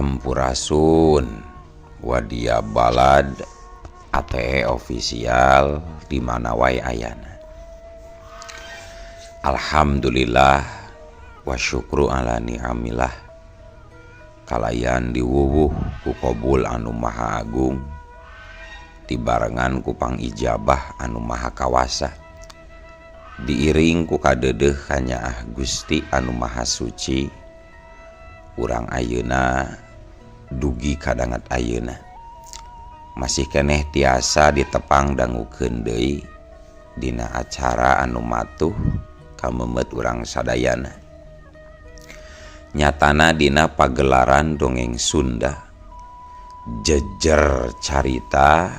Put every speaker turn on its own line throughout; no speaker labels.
Sampurasun Wadia Balad ATE official di mana wae ayana. Alhamdulillah wa syukru ala ni'amillah kalayan diwuwuh ku qabul anu maha agung dibarengan ku pangijabah anu maha kawasa diiring ku kadeudeuh kanyaah Gusti anu maha suci urang ayeuna dugi kadangat ayeuna masih keneh tiasa ditepang dangukeun deui dina acara anu matuh kamemet urang sadayana. Nyatana dina pagelaran dongeng Sunda jejer carita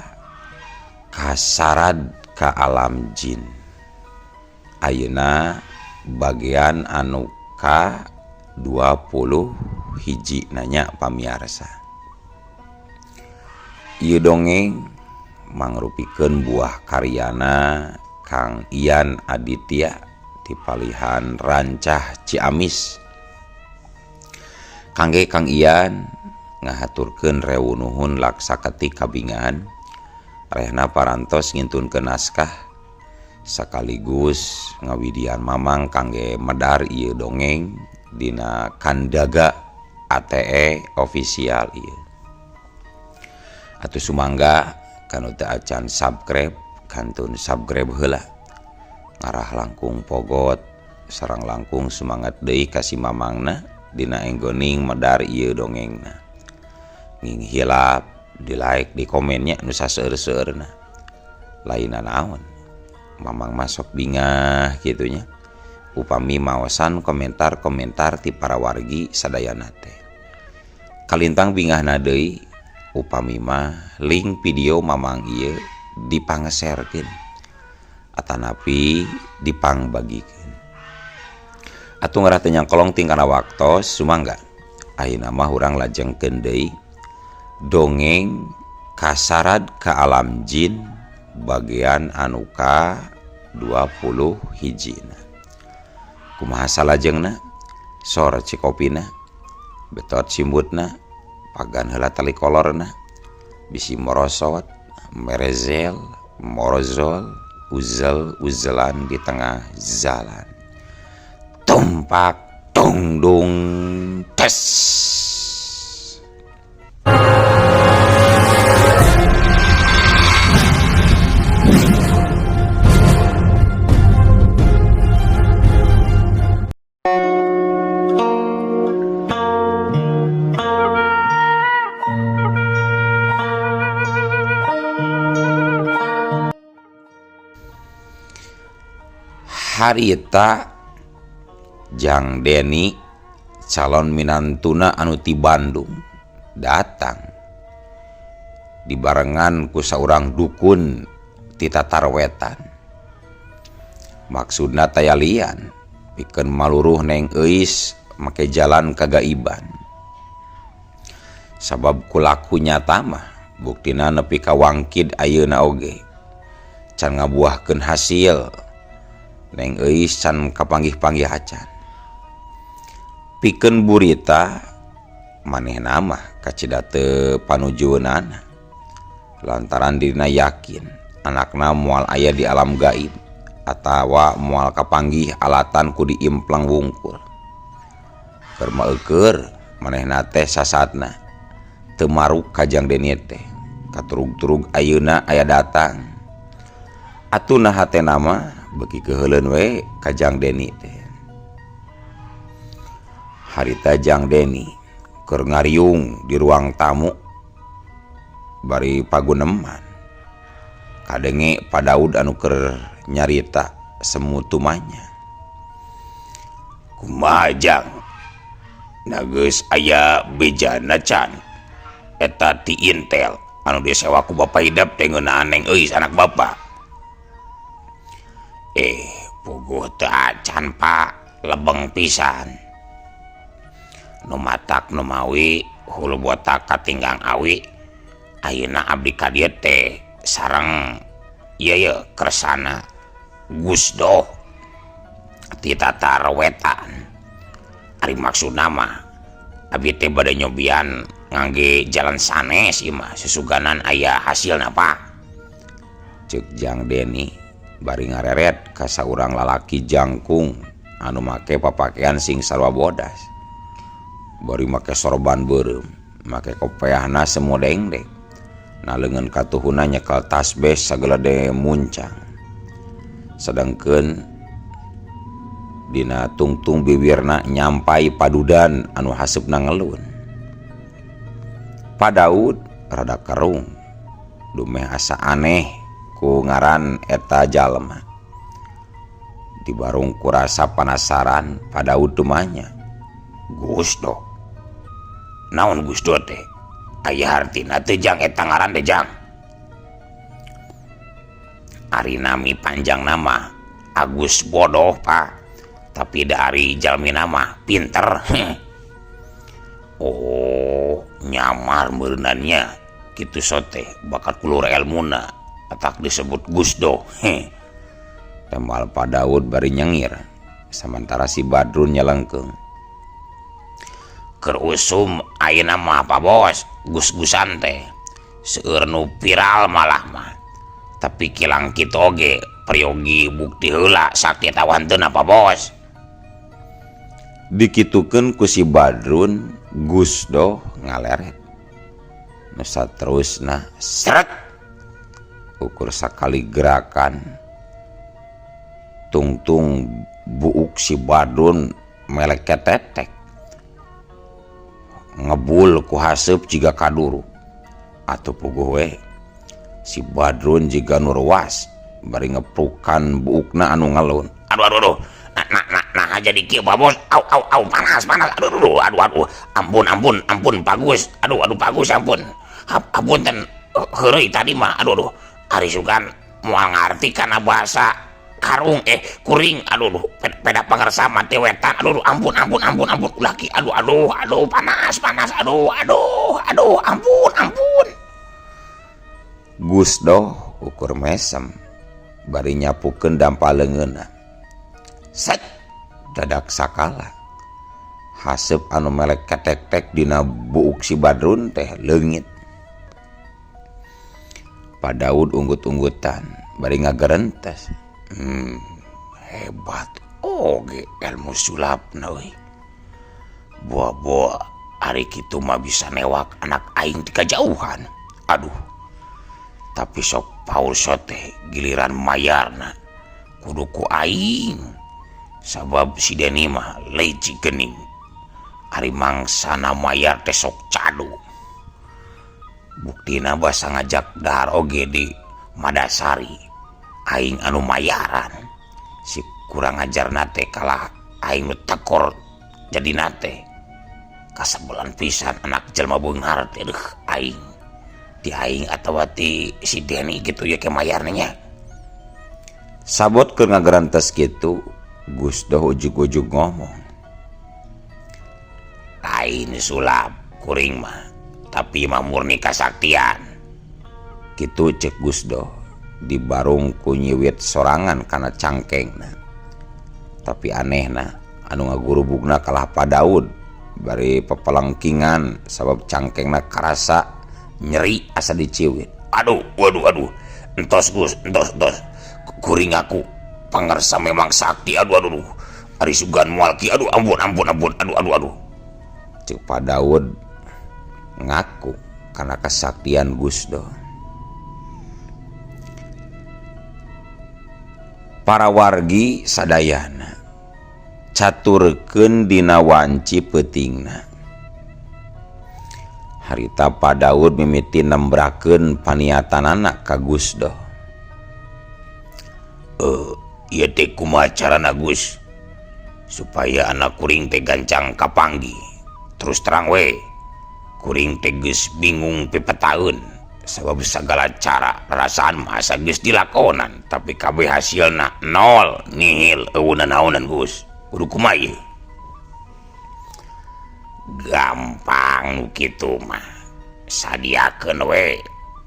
kasarad ka alam jin. Ayeuna bagian anu ka 20 hiji nanya pamiarsa. Ieu dongeng mangrupikeun buah karyana Kang Ian Aditya ti palihan Rancah Ciamis. Kangge Kang Ian ngahaturkeun rewu nuhun laksa ketik kabingan rehna parantos ngintunkeun naskah sekaligus ngawidian mamang kangge medar ieu dongeng dina Kandaga ATE official ieu. Atuh sumangga kanu teu acan subscribe kantun subscribe heula ngarah langkung pogot sareng langkung semangat deui ka si mamangna dina enggoning medar ieu dongengna. Nging hilap di like di komennya nu saseur-seurna lainna naon mamang masuk bingah kitunya upami maosan komentar-komentar ti para wargi sadayana teh. Kalintang bingahna deui upami mah link video mamang ieu dipangeserkeun atanapi dipangbagikeun. Atuh ngarah teu nyangkolong tingkana waktos sumangga ayeuna mah urang lajengkeun deui dongeng kasarad ka alam jin bagian anu ka 20 hijina. Kumaha salajengna sor cikopina betot simbutna pagan heula tali kolorna bisi morosot merezel morozol uzel uzelan di tengah jalan tumpak tungdung tes. Harita Jang Deni calon minantuna anu ti Bandung datang dibarengan ku saurang dukun ti tatar wetan. Maksudna tayalian pikeun maluruh Neng Euis make jalan kagaiban. Sabab kulaku nyata mah buktina nepi ka wangkid ayeuna oge can ngabuahkeun hasil. Neng Euis can kapanggih-panggih acan. Pikeun burita manehna mah kacida teu panujueunana lantaran dirina yakin anakna moal aya di alam gaib atawa moal kapanggih alatan ku diimplang wungkul. Keur meueur manehna teh sasatna teu maruk ka Jang Deni teh katurug-turug ayeuna aya datang. Atuh nah hatena mah beuki keuheuleun we ka Jang Deni teh. Harita Jang Deni keur ngariung di ruang tamu bari paguneman kadenge Pa Daud anu keur nyarita semutumanya. Kumaha Jang? Na geus aya bejana can eta ti Intel anu disewa ku Bapak Idap teh ngeunaan Neng Euis anak Bapak. Puguh teu acan Pak, lebeng pisan. Nu matak nu mawi hulu botak katinggang awi ayeuna abdi ka dieu teh sareng ieu ye kersana Gusdoh ti tatar wetan. Ari maksudna mah abdi teh bade nyobian Ngangge jalan sanes ieu mah susuganan aya hasilna Pak. Ceuk Jang Deni bari ngareret ka saurang lalaki jangkung anu make papakean sing sarua bodas. Bari make sorban beureum, make kopeahna semu dengdek. Na leungeun katuhuna nyekel tasbeh sagelede muncang. Sedengkeun dina tungtung bibirna nyampai padudan anu haseupna ngelun. Pak Daud rada kerung, dumeh asa aneh ku ngaran eta jalma. Dibarung ku rasa panasaran, Pak Daud tumanya. Gusdo. Naon Gusdo teh? Aya hartina teh Jang eta ngaran teh Jang. Ari nami panjang nama Agus bodoh Pak. Tapi dari jalmi nama pinter. Oh, nyamar meureunan kitu sote bakat kulur elmuna atak disebut Gusdo. Tembal Pak Daud bari nyengir sementara si Badrun nyelengkeung. Keur usum ayeuna mah Pak Bos, gus-gusan teh seueur nu viral malah mah. Tapi kilang kitu oge peryogi bukti heula sakti atawa henteu Pak Bos. Dikitukeun ku si Badrun, Gusdo ngaleret. Nu saterusna seret ukur sakali gerakan tungtung buuk si Badrun melek ketetek. Ngebul ku haseup jiga kaduru. Atuh puguh we si Badrun jiga nu ruas bari ngeprukan buukna anu ngelun. Aduh aduh aduh. Nah nah nah jadi kieu Pak Bos. Au au au panas panas. Aduh aduh aduh aduh. Ampun ampun ampun Pak Gus. Aduh aduh Pak Gus ampun. Hapunten heureuy tadi mah aduh aduh. Ari sugan moal ngarti kana bahasa karung kuring aduh aduh peda pangersa mah teh wetan aduh aduh ampun ampun ampun ampun ulah ki aduh aduh aduh panas panas aduh aduh aduh ampun ampun. Gusdo ukur mesem bari nyapukeun dampa leungeunna. Set dadak sakala haseup anu melek ketek-tek dina buuk si Badrun teh leungit. Pak Daud unggut-unggutan bari ngagerentes. Hebat oge ilmu sulapna euy. Boa-boa ari kitu mah bisa newak anak aing ti kajauhan. Aduh. Tapi sok paur teh giliran mayarna kudu ku aing. Sabab si Deni mah leci geuning. Ari mangsana mayar teh sok cadu. Buktina basa ngajak dahar oge di Madasari. Aing anu mayaran. Si kurang ajar nate kalah aing nu tekor jadi nate. Kasebelan pisan anak jelma beunghar teh deuh aing. Di aing atawa ti si Deni gitu ya ke mayarna nya. Sabot keur ngagerantes kitu, Gusdo ujug-ujug ngomong. Lain sulap kuring mah, tapi mah murni kasaktian. Kitu cek Gusdo dibarung ku nyiwit sorangan kana cangkengna. Tapi anehna anu ngagurubugna kalah Pak Daud bari pepelengkingan sabab cangkengna karasa nyeri asa diciwit. Aduh, waduh, aduh. Entos Gus, entos, entos. Kuring aku pangersa memang sakti. Aduh, aduh, aduh. Ari sugan moal ki. Aduh, ampun, ampun, ampun. Aduh, aduh, aduh. Cek Pak Daud ngaku karena kesaktian Gusdo. Para wargi sadayana caturkeun dina wanci peutingna. Harita Pak Daud mimiti nembrakeun paniatanana ka Gusdo. Ieu teh kumaha carana Gus supaya anak kuring teh gancang kapanggih. Terus terang we kuring teh geus bingung pipetaeun sabab sagala cara perasaan masa geus dilakonan tapi kabeh hasilna nol nihil eueuh naonan Gus. Kudu kumaha ieu? Gampang nu kitu mah. Sadiakeun we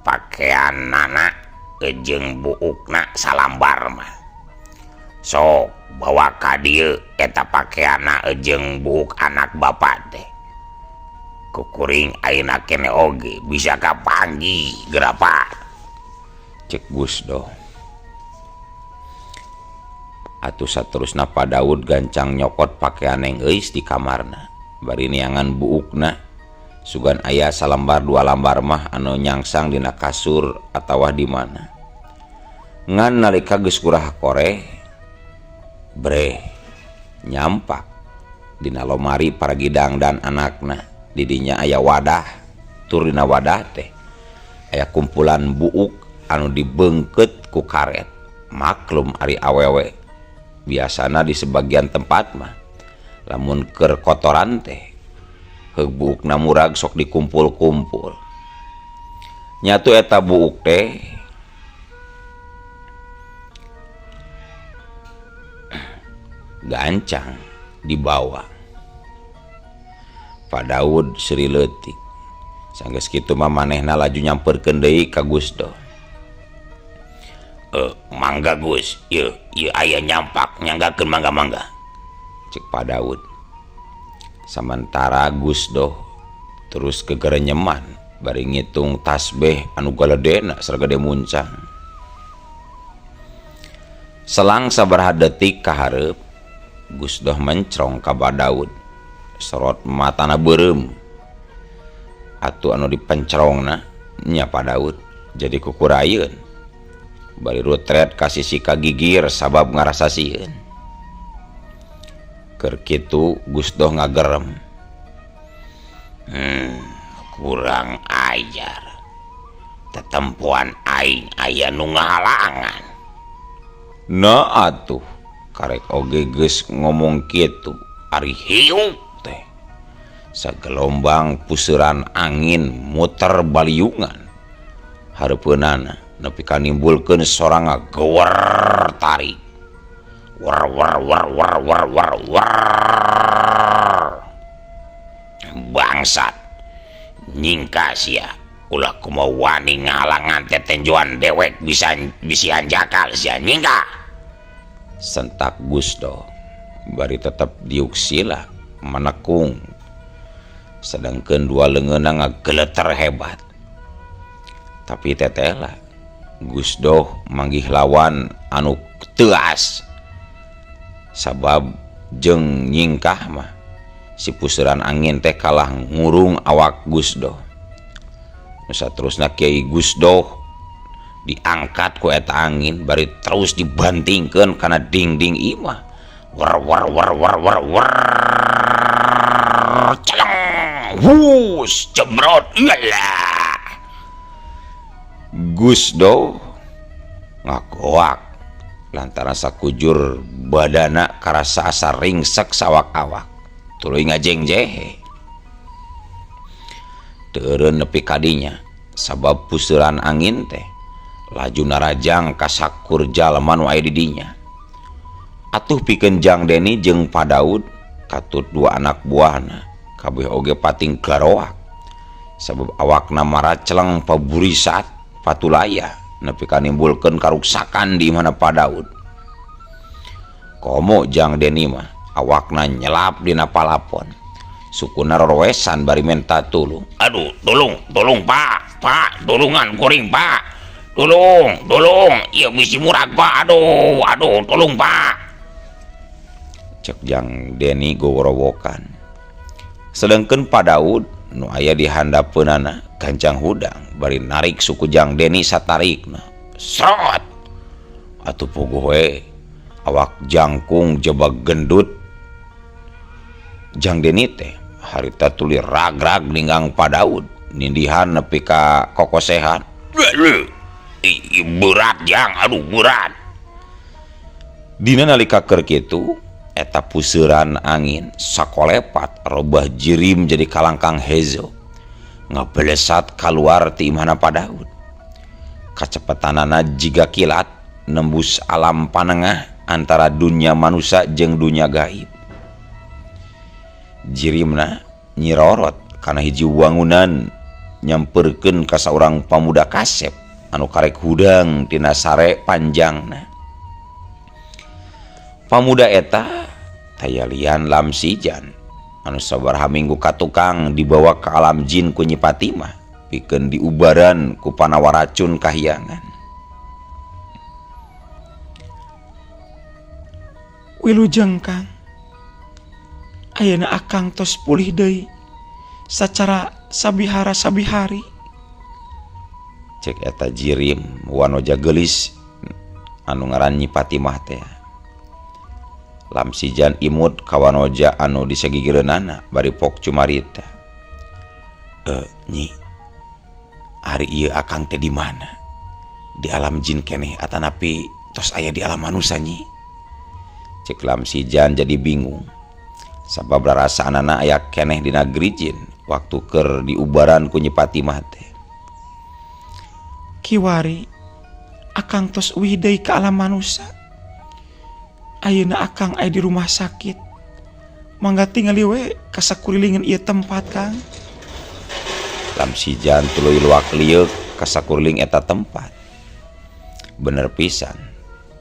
pakeanana jeung buukna salambar mah. Sok bawa ka dieu eta pakeanna jeung buuk anak bapak teh. Ku kuring ayeuna keneh oge bisa kapanggih geura Pak. Cek Gus Doh. Atuh saterusna Pak Daud gancang nyokot pakean Neng Euis di kamarna bari neangan buukna sugan aya salambar dua lambar mah anu nyangsang dina kasur atawa di mana. Ngan nalika geus kurah kore breh nyampak dina lomari paragi dangdan anakna didinya aya wadah tur dina wadah teh aya kumpulan buuk anu dibeungkeut ku karet. Maklum ari awewe biasana di sebagian tempat mah lamun keur kotoran teh heug buukna murag sok dikumpul-kumpul. Nyatu eta buuk teh gancang dibawa. Pak Daud seuri leutik. Sanggeus kitu mah manehna laju nyamperkeun deui ka Gus Doh. Mangga Gus, ieu ieu aya nyampak nyanggakeun mangga-mangga. Cek Pak Daud. Samantara Gus Doh terus kegerenyeman bari ngitung tasbih anu galedena sargede muncang. Selang sabaraha detik ka hareup, Gus Doh mencrong ka Pak Daud. Sorot matana beureum. Atuh anu dipencrongna nya Pak Daud jadi kukurayeun. Bari rutret ka sisi kagigir sabab ngarasa sieun. Keur kitu Gus Doh ngagerem. Kurang ajar. Tetempuan aing aya nu ngahalangan. Nah atuh karek oge geus ngomong kitu ari hiup teh. Sagelombang puseran angin muter baliungan. Hareupeunana nepi ka nimbulkeun soranga gewer tarik. Wer wer wer wer wer wer wer. Bangsat. Nyingka sia. Ulah kumaha wani ngahalangan tetenjoan dewek bisa bisi hanjakal sia nyingka. Sentak Gus Doh bari tetep diuk sila manekung. Sedangkeun dua leungeunna ngageleter hebat. Tapi tetela Gus Doh manggih lawan anu teuas. Sabab jeung nyingkah mah si puseran angin teh kalah ngurung awak Gus Doh. Nu saterusna Kiai Gus Doh diangkat ku eta angin bari terus dibantingkeun kana dinding imah. Wer wer wer wer wer wer. Celeng. Wus jebrot. Iyalah. Gus Doh ngagoak lantaran sakujur badana karasa asa ringsek sawak-awak tuluy ngajengjehe. Teureun nepi kadinya sabab puseran angin teh laju narajang ka sakur jalma nu aya di dinya. Atuh pikeun Jang Deni jeung Pak Daud katut dua anak buahna kabeh oge pating garoak sabab awakna maraceleng paburisat patulaya nepi ka nimbulkeun karuksakan di imahna Pak Daud. Komo Jang Deni mah awakna nyelap dina palapon. Sukuna rorowesan bari menta tulung. Aduh, tulung, tulung Pak, Pak, tulungan kuring Pak. Tulung, tulung, ieu bisi murag Pak. Aduh, aduh, tulung Pak. Cek Jang Deni goworowokan. Sedangkeun Pak Daud nu aya di handapeunana gancang hudang bari narik suku Jang Deni satarikna. Srot. Atuh puguh we awak jangkung jebak gendut. Jang Deni teh harita tuluy ragrag ninggang Pak Daud nindihan nepi ka kokosehan. Berat Jang, aduh berat. Dina nalika keur kitu eta puseran angin sakolepat robah jirim jadi kalangkang hezo ngabelesat kaluar ti imahna Pak Daud. Kacepetanana jiga kilat nembus alam panengah antara dunia manusia jeung dunia gaib. Jirimna nyirorot kana hiji wangunan nyamperkeun ka saurang pamuda kasep anu karek hudang tina sare panjangna. Pamuda eta taya lian Lamsijan Anu sabaraha minggu ka tukang dibawa ka alam jin ku Nyi Fatimah pikeun diubaran ku panawar racun kahyangan.
Wilujeng Kang. Ayeuna Akang tos pulih deui sacara sabihara sabihari.
Cek eta jirim wanoja geulis anu ngaran Nyi Fatimah teh. Lamsijan imut ka wanoja anu disagigireunana bari pok cumarita. Nyi, ari ieu Akang teh di mana? Di alam jin keneh atanapi tos aya di alam manusa Nyi? Cek Lamsijan jadi bingung. Sabab rarasaanana aya keneh di negeri jin waktu keur diubaran ku Nyi Fatimah teh.
Kiwari Akang tos uih deui ka alam manusa. Ayeuna Akang aya di rumah sakit. Mangga tingali we ka sakulilingan ieu tempat Kang.
Lamsijan tuluy luak lieuk ka sakuliling eta tempat. Bener pisan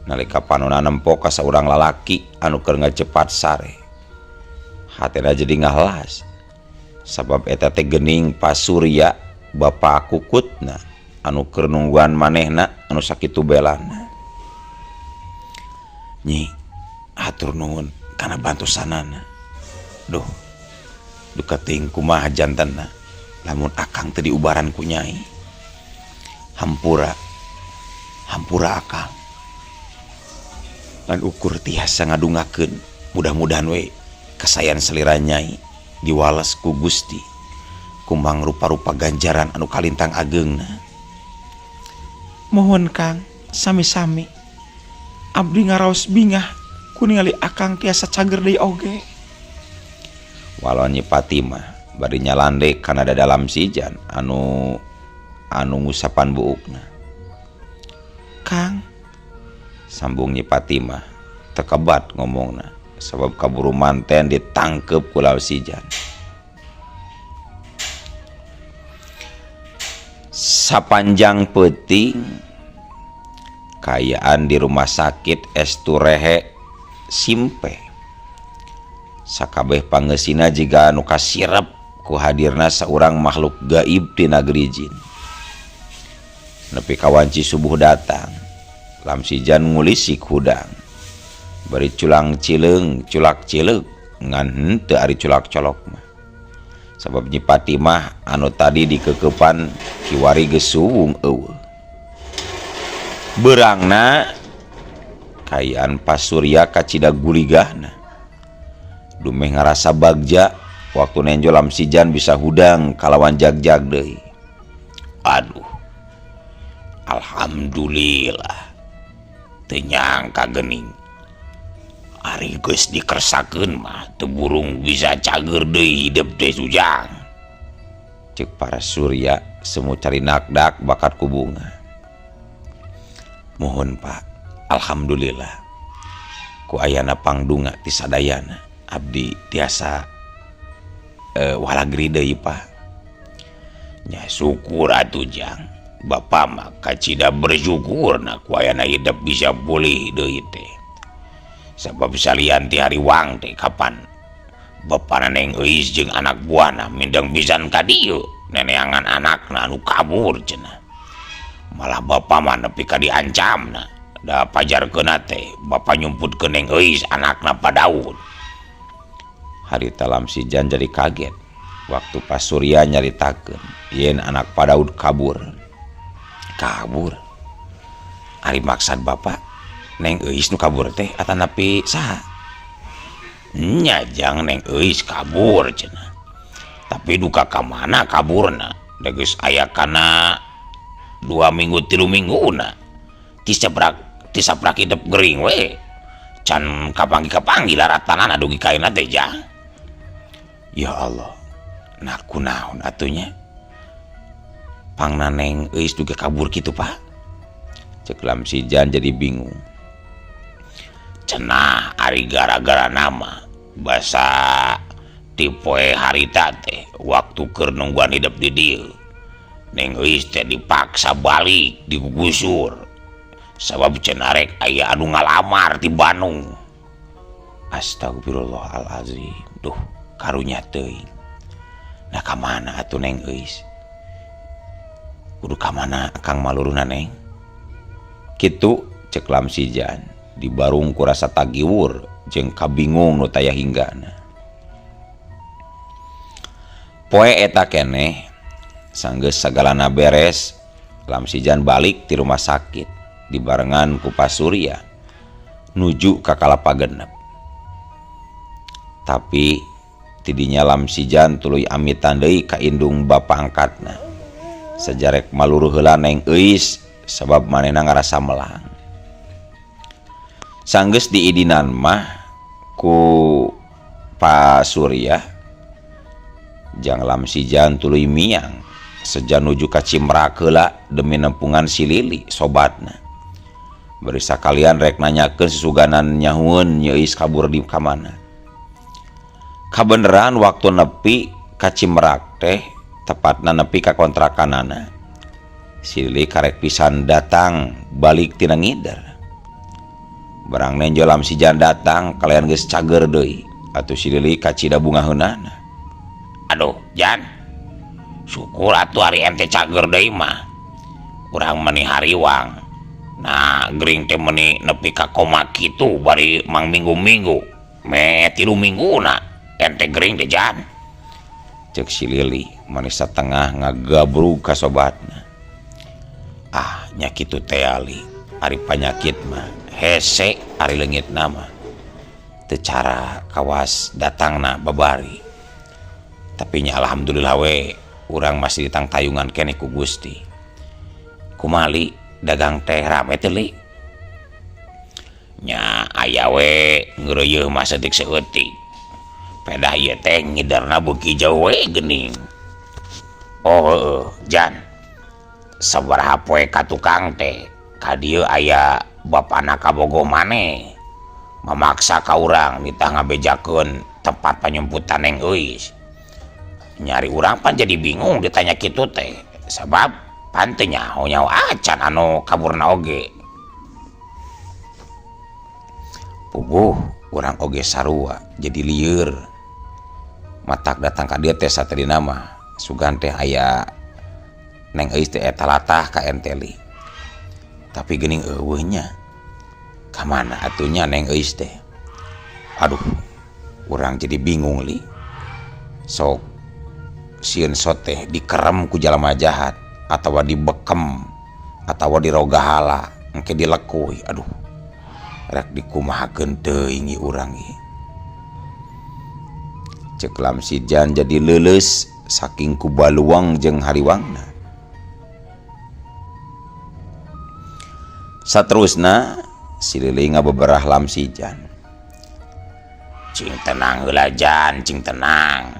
nalika panona nempo ka saurang lalaki anu keur ngacepat sare. Hatena jadi ngahelas. Sabab eta teh geuning Pasurya bapa kukutna anu keur nungguan manehna anu sakitu belana. Nyi, hatur nuhun kana bantosanana. Duh, duka teuing kumaha jantenna lamun Akang teu diubaran ku Nyai. Hampura, hampura Akang. Ngan ukur tiasa ngadungakeun, mudah-mudahan we kasayan selira Nyai diwales ku Gusti kumang rupa-rupa ganjaran anu kalintang ageungna.
Mohon Kang, sami-sami. Abdi ngaraos bingah ku ningali Akang tiasa cager deui oge.
Walon Nyi Fatimah bari nyalande kana dada Lamsijan anu ngusapan buukna.
Kang,
sambung Nyi Fatimah tekebat ngomongna sabab kaburu manten ditangkep ku Lamsijan. Sapanjang peuting kaayaan di rumah sakit estu rehe simpe. Sakabeh pangeusina jiga anu kasirep ku hadirna saurang makhluk gaib ti nageri jin. Nepi ka wanci subuh datang, Lamsijan ngulisik hudang. Bari culang cileung, culak cileuk ngan henteu ari culak colok mah. Sabab Nyi Fatimah anu tadi dikekepan kiwari geus suwung eueuh. Beurangna kaayaan Pasurya kacida guligahna. Dumeh ngarasa bagja waktu nenjo Lamsijan bisa hudang kalawan jag-jag deui. Aduh. Alhamdulillah. Teu nyangka geuning. Ari geus dikersakeun mah teu burung bisa cager deui hidep teh Sujang. Cek para Surya semu cari nakdak bakat ku bunga. Mohon Pak, alhamdulillah. Ku ayana pangdunga ti sadayana abdi tiasa walagri deui Pak. Nya syukur atuh Jang. Bapa mah kacida bersyukur na ku ayana hidep bisa pulih deui teh. Sabab salian ti hari wang teh kapan bapana Neng Euis jeung anak buahna mindeng pisan ka dieu neneangan anakna anu kabur cenah. Malah bapa mah nepi ka diancamna. Da pajarkeunna teh bapa nyumputkeun Neng Euis anakna Pa Daud. Harita Lamsijan jadi kaget waktu Pak Surya nyaritakeun yen anak Pa Daud kabur. Kabur? Ari maksad bapak Neng Euis nu kabur teh atanapi saha? Nya jang Neng Euis kabur cenah. Tapi duka ka mana kaburna? Da geus aya kana 2 minggu 3 mingguna. Tisaprak hidep gering we. Can kapanggi-kapanggi laratanana dugi ka ayeuna teh jang. Ya Allah, nah kunaon atunya? Pangna Neng Euis dugi kabur kitu Pak? Cek Lamsijan jadi bingung. Cenah ari gara-gara nama basa tipoe harita teh waktu keur nungguan hidep di dieu. Neng Euis teh dipaksa balik digugusur. Sabab cenah rek aya anu ngalamar ti Bandung. Astagfirullahalazim. Duh, Karunya teuing. Nah ka mana atuh Neng Euis? Kudu ka mana Akang maluruhna Neng? Kitu cek Lamsijan dibarung ku rasa tagiwur jeung kabingung nu taya hinggana. Poe eta keneh sanggeus sagalana beres, Lamsijan balik ti rumah sakit dibarengan ku Pak Surya nuju ka Kalapa Genep. Tapi tidinya Lamsijan tuluy amitan deui ka indung bapa angkatna. Sajarek maluruh heula Neng Euis sabab manehna ngarasa melang. Sanggeus diidinan mah ku Pak Surya jang Lamsijan tuluy miang seja nuju ka Cimerak heula demi nempungan si Lili sobatna. Bari sakalian rek nanyakeun susuganan nyahueun Nyi Euis kabur di ka mana. Kabeneran waktu nepi ka Cimerak teh tepatna nepi ka kontrakanana. Si Lili karek pisan datang balik tina ngider. Barang nenjo Lamsijan datang kalayan geus cager deui atuh si Lili kacida bungaheunana.
Aduh, Jan. Syukur atuh ari ente cager deui mah. Urang meni hariwang. Nah, gering teh meni nepi ka koma kitu bari mang minggu-minggu. Me 3 mingguna ente gering teh Jan.
Cek si Lili manis satengah ngagabrug ka sobatna. Ah, nya kitu teh Ali. Ari panyakit mah hese ari leungitna mah. Teu cara kawas datangna babari. Tapi nya alhamdulillah we urang masih ditangtayungan keneh ku Gusti. Kumali dagang teh rame teh Li.
Nya aya we ngeureuyeuh mah saeutik saeutik. Pedah ieu teh ngiderna beuki jauh we geuning. Oh heueuh, Jan. Sabaraha poe ka tukang teh ka dieu aya bapana kabogoh maneh. Mamaksa ka urang nitah ngabejakeun tempat panyumputan Neng Euis. Nyari urang pan jadi bingung ditanya kitu teh. Sabab pan teu nyaho-nyaho acan anu kaburna oge.
Puguh urang oge sarua jadi lieur. Matak datang ka dieu teh satadina mah sugan teh aya Neng Euis teh eta latah ka ente Li. Tapi geuning eueuh nya. Ka mana atuh nya Neng Euis teh? Aduh, urang jadi bingung Li. Sok sieun sot teh dikerem ku jalma jahat atawa dibekem atawa dirogahala engke dilekuy. Aduh, rek dikumahakeun teuing ieu urang ieu. Cek Lamsijan jadi leuleus saking ku baluang jeung hariwangna. Saterusna si Lili ngabeberah Lamsijan.
Cing tenang heula Jan, cing tenang.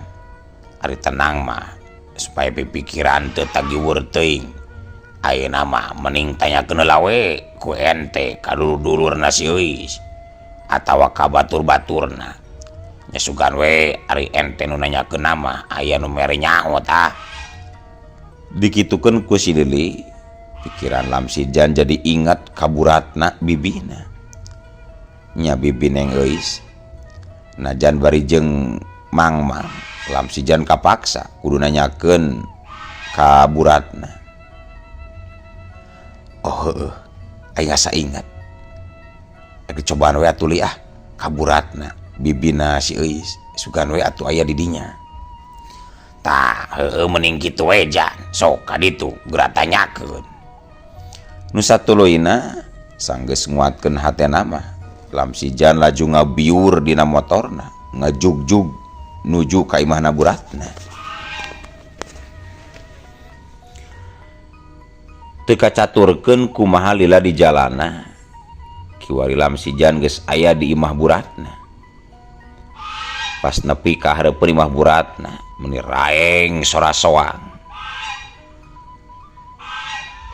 Ari tenang mah supaya pipikiran teu tagiweur teuing. Ayeuna mah mending tanyakeun heula we ku ente ka dulur-dulurna si Euis atawa ka batur-baturna. Nya sugan we ari ente nu nanyakeun mah aya nu mere nyaho tah.
Dikitukeun ku si Lili, pikiran Lamsijan jadi ingat kaburatna bibina. Nya bibi Neng Euis. Najan bari jeung Mangmang, Lamsijan kapaksa kudu nanyakeun kaburatna. Oh heueuh, aing asa ingat. Rek dicobaan we atuh Li ah, kaburatna bibina si Euis, sugan we atuh aya di dinya.
Tah, heueuh mending kitu we Jan. Sok ka ditu geura tanyakeun.
Nu satuluyna sanggeus nguatkeun hatena mah, Lamsijan laju ngabiur dina motorna, ngajugjug nuju ka imahna buratna. Teu kacaturkeun kumaha lila di jalana, kiwari Lamsijan geus aya di imah buratna. Pas nepi ka hareupeun imah buratna, meuni raeng sora-soang.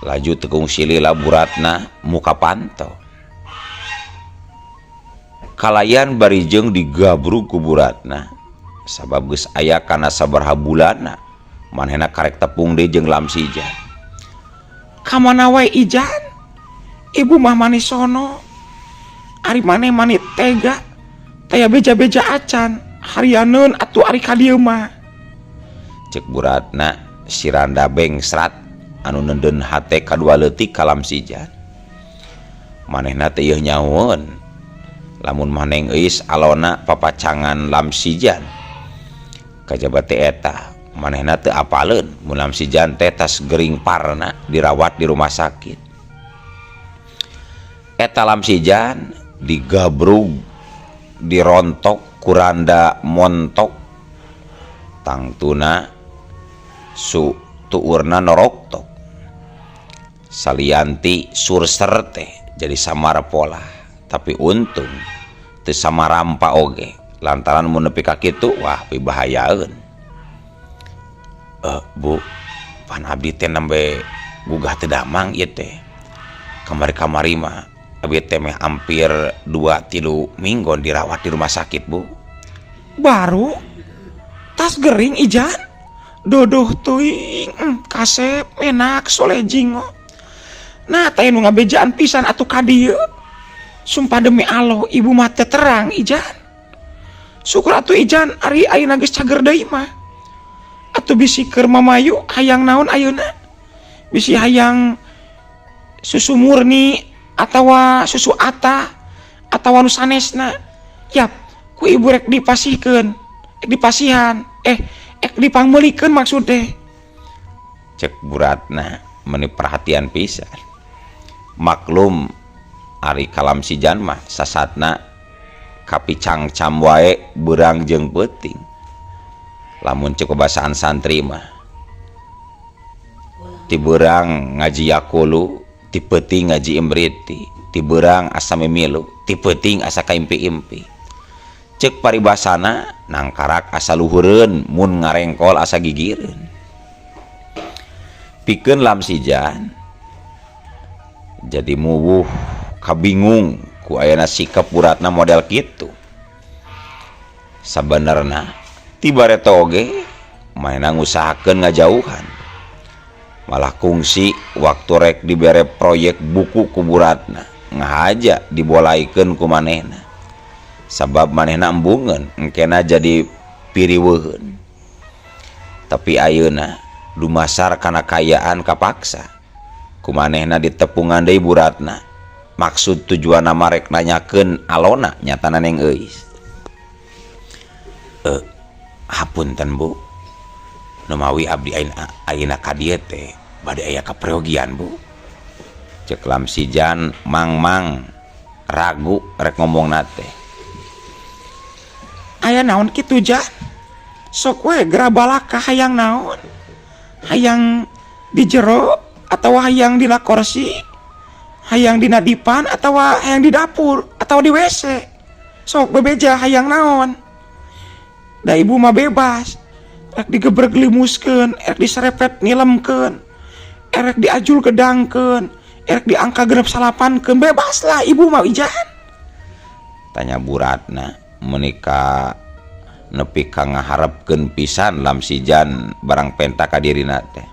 Laju tekung silila buratna muka panto. Kalayan bari jeung digabrug ku buratna, sabab geus aya kana sabaraha bulanna manehna karek tepung deui jeung Lamsijan.
Ka mana wae Ijan? Ibu mah manisono. Ari maneh mani tega, taya beja-beja acan. Harianeun atuh ari ka dieu mah.
Cek buratna si randa bengsrat anu neundeun hate kadua leutik ka Lamsijan. Manehna teh ieu nyahoeun lamun mah Neng Euis alona papacangan Lamsijan. Kajaba teh eta manehna teu apaleun mun Lamsijan teh tas gering parna dirawat di rumah sakit. Eta Lamsijan digabrug dirontok ku randa montok tangtuna su tuurna noroktok salianti surser teh jadi samar pola tapi untung teu samarampa oge lantaran mun nepi ka kitu wah pibahayaeun. Bu, pan abdi teh nembe gugah teu damang ieu teh kamari-kamari mah abdi teh meh hampir 2-3 minggon dirawat di rumah sakit, Bu.
Baru tas gering Ijan dodoh teuing kasep enak soleh jingo. Nah teh nu ngabejaan pisan atuh ka dieu. Sumpah demi Allah ibu mah teu terang Ijan. Syukur atuh Ijan ari ayeuna geus cager deui mah. Atuh bisi keur mamayu hayang naon ayeuna? Bisi hayang susu murni atawa susu ata atawa nu sanesna. Yap, ku ibu rek dipasihkeun, rek dipasihan, rek dipangmeulikeun maksud teh.
Cek buratna meuni perhatian pisan. Maklum ari kalam sijan mah sasatna kapicangcam wae beurang jeung peuting. Lamun cek babasaan santri mah ti beurang ngaji yakulu, ti peuting ngaji imriti, ti beurang asa mimilu, ti peuting asa kaimpi-impi. Cek paribasana nangkarak asa luhureun mun ngarengkol asa gigireun. Pikeun Lamsijan jadi muwuh kabingung ku ayana sikap buratna model kitu. Sabenerna ti bareto oge manehna ngusahakeun ngajauhan. Malah kungsi waktu rek dibere proyek buku ku buratna ngahaja dibolaikeun ku manehna. Sabab manehna embungeun engkena jadi piriweuheun. Tapi ayeuna dumasar kana kaayaan kapaksa ku manehna ditepungan deui buratna. Maksud tujuanna marek nanyakeun alona nyatana Neng Euis. Hapunten Bu, numawi abdi ayeuna ka dieu teh bade aya kaperyogian Bu. Cek Lamsijan mang-mang ragu rek ngomongna teh.
Aya naon kitu Jan? Sok we gerabalaka hayang naon? Hayang di jero atawa hayang dina korsi? Hayang dina dipan atawa hayang di dapur atawa di WC? Sok bebeja hayang naon? Da ibu mah bebas. Rek digebreg limuskeun, rek diserepet nilemkeun, erek diajul gedangkeun, erek diangka genep salapankeun, bebas lah ibu mah Ijan.
Tanya buratna menika nepi ka ngaharepkeun pisan Lamsijan barang penta ka dirina teh.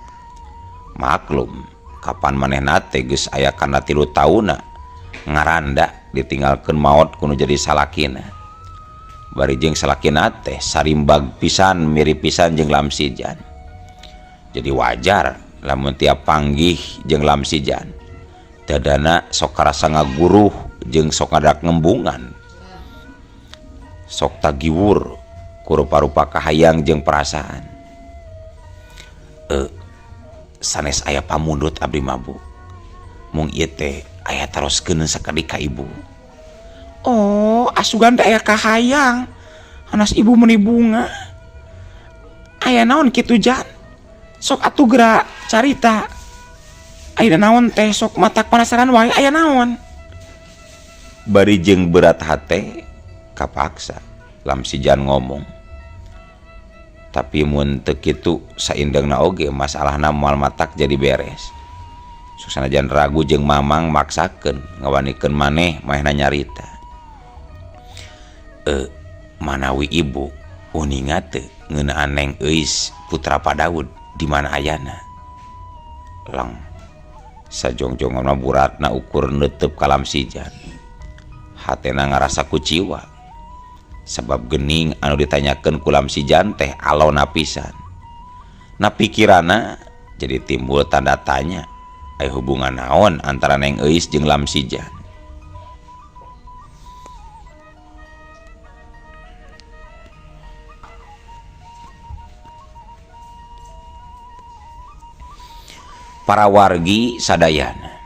Maklum kapan manehna teh geus aya kana 3 taunna ngaranda ditinggalkeun maot kudu jadi salakina. Bari jeung salakina teh sarimbag pisan mirip pisan jeung Lamsijan. Jadi wajar lamun tiap panggih jeung Lamsijan dadana sok karasa ngaguruh jeung sok ngadak ngembungan. Sok tagiwur ku rupa-rupa kahayang jeung perasaan. Sanes aya pamundut abdi mah Bu. Mung ieu teh aya taroskeun sakedik ka ibu.
Oh, asugan teh aya kahayang. Anas ibu meuni bunga. Aya naon kitu Jan? Sok atuh geura carita. Aya naon teh sok matak penasaran wae aya naon?
Bari jeung berat hate kapaksa Lamsijan ngomong. Tapi mun teu kitu saindengna oge masalahna moal matak jadi beres. Sanajan ragu jeung mamang maksakeun ngawanikeun maneh manehna nyarita. Manawi ibu uninga teu ngeunaan Neng Euis putra Pak Daud di mana ayana? Lang sajongjongna buratna ukur neuteub ka Lamsijan. Hatena ngarasa kuciwa. Sabab gening anu ditanyakeun ku Lamsijan teh alona pisan. Na pikirana jadi timbul tanda tanya, aya hubungan naon antara Neng Euis jeung Lamsijan. Para wargi sadayana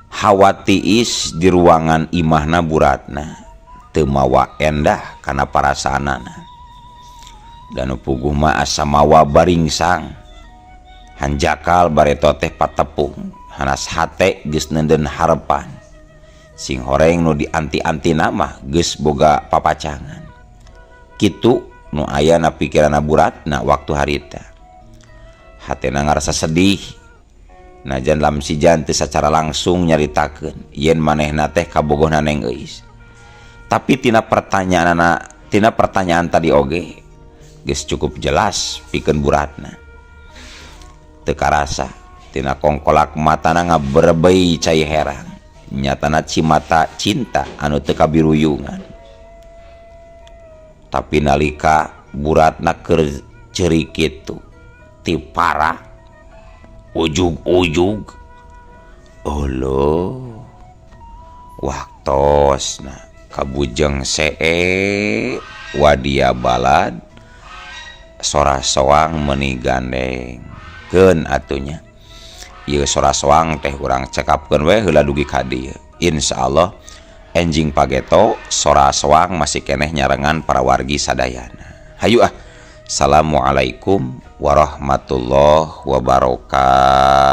hawa tiis di ruangan imahna Buratna teu mawa endah kana parasaanana. Dan nu puguh mah asa mawa baringsang hanjakal bareto teh patepung hanas hate geus neundeun harepan sing horeng nu dianti-anti mah geus boga papacangan. Kitu nu aya na pikiranna Buratna waktu harita. Hatena ngarasa sedih najan Lamsijan teu sacara langsung nyaritakeun yen manehna teh kabogohna Neng Euis. Tapi tina pertanyaan tadi oge geus cukup jelas pikeun Buratna. Teu karasa tina kongkolak matana ngaberebei cai herang, nyatana cimata cinta anu teu kabiruyungan. Tapi nalika Buratna keur ceurik kitu ti para ujug-ujug olo waktosna kabujeng see wadia balad sora soang meuni gandeng keun atunya. Ieu sora soang teh urang cekapkeun we heula dugi ka dieu. Insyaallah enjing pageto sora soang masih keneh nyarengan para wargi sadayana. Hayu ah. Assalamualaikum warahmatullahi wabarakatuh.